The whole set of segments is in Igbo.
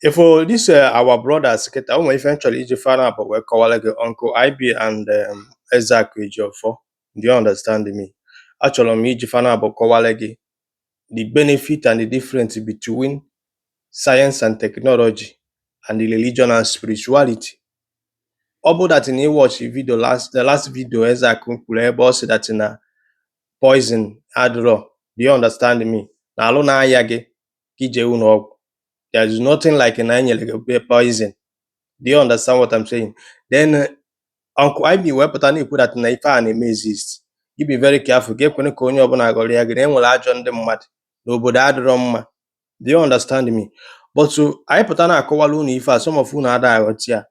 If this our brothers kịta, o nwere ife m chọrọ iji fara abụọ wee kọwara gị, Uncle IB and Ezeaku Ejiofor. Do you understand me? Achọrọ m iji fana abụọ kọwara gị the benefit and the difference between science and technology and the religion and spirituality. Ọ bụ that na ị watch video last, the last video Ezeaku kwuru ebe ọ sị that na poison adịrọ. Do you understand me? Na alụ na-aya gị ka ije ụlọ ọgwụ. There is nothing like na enyere gị poison. Do you understand what I'm saying? Then Uncle IB wee pụta na-ekwu that na ife a na-eme exist. You be very careful, gị ekwene ka onye ọbụla ghọrọ gị na enwere ajọ ndị mmadụ n'obodo adịrọ mma. Do you understand me? But so, anyị pụta na-akọwara unu ife a, some of unu ada aghọta ya.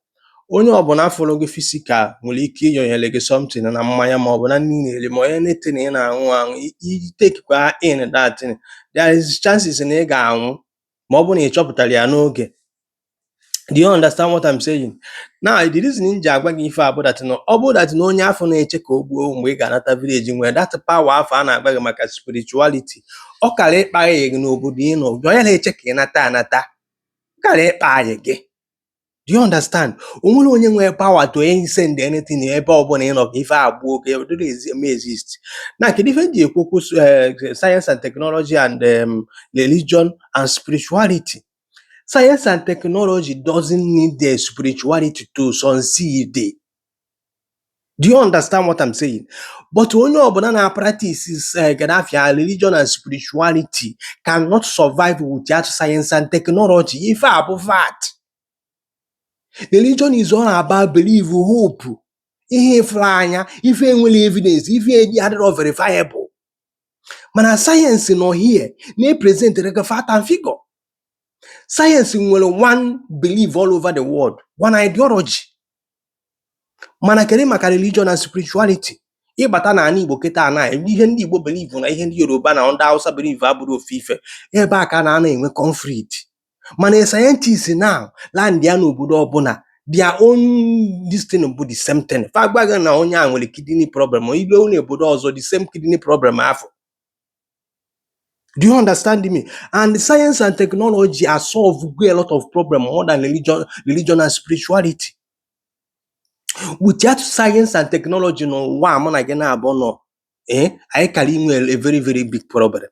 Onye ọbụla fụrụ gị physical nwere ike ịyọnyere gị something na mmanya maọbụ na nri ị na-eri ma onye anything ị na-aṅụ aṅụ, i take in that thing, there is chances na ị ga-anwụ ma ọ bụrụ na ị chọpụtara ya n'oge. Do you understand what I'm saying? Now, the reason m ji agwa gị ife a bụ that na ọ bụrụ that na onye afọ na-eche ka o gbuo mgbe ị ga-anata village nwere that power afọ a na-agwa gị maka spirituality, ọ kara ịkpa gị n'obodo ị nọ. Onye na-eche ka ị nata anata, ọ kara ịkpa gị. Do you understand? O nwere onye nwere power to send anything ebe ọbụla ị nọ ka ife a gbuo gị, ọ dịrị eme exist. Na kedu ife m ji ekwu okwu science and technology and religion and spirituality? Science and technology doesn't need the spirituality to succeed. Do you understand what I'm saying? But onye ọbụla na-practice gadafia religion and spirituality cannot survive without science and technology. Ife a bụ fact. Religion is all about belief, hope. Ihe ịfụrụ anya, ife enwere evidence, ife adịrọ verifiable. Mana sayensị nọ here na-epresent gị fact and figure. Sayensị nwere one belief all over the world, one ideology. Mana kedu maka religion and spirituality? Ịbata n'ala Igbo kịta na ihe ndị Igbo believe na ihe ndị Yoruba na ndị Hausa believe abụrụ ofu ife. Ebe a ka a na-ana enwe conflict. Mana a scientist now land ya n'obodo ọbụla, their own this thing bụ the same thing. Fa gwa gị na onye a nwere kidney problem, ilu n'obodo ọzọ, the same kidney problem afọ. Do you understand me? And science and technology are solve a lot of problem more than religion and spirituality. Without science and technology n'ụwa a mụ na gị na-abụ nọ, anyị kara inwe a very very big problem.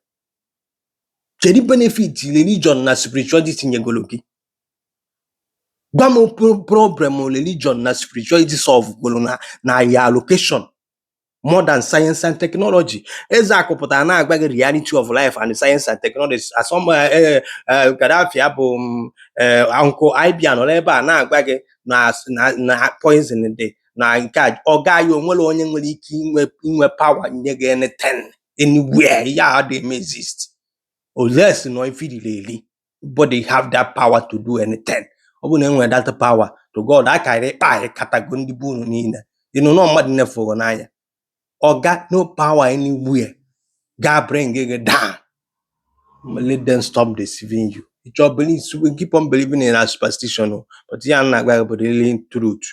Kedu benefit religion na spirituality nyegoro gị? Gwa m problem religion na spirituality solve goro na ya location more than science and technology. Eze pụtara na-agwa gị reality of life and science and technology. Asọm Gaddafi bụ Uncle IB nọrọ ebe a na-agwa gị na poison dị na nke a, ọ gaghị onwere onye nwere ike inwe power nye gị anything anywhere ya adịghị eme exist unless nọ ife iriri eri. Body have that power to do anything. Ọ bụrụ na e nwere that power to God, akara ịkpa anyị katago ndị be unu niile ịnụ nọ mmadụ nefụrụ n'anya. Oga, no power anywhere ga bring gị down. Let them stop deceiving you. You just believe, keep on believing in a superstition o, but ya na-agwa gị bụ the real truth.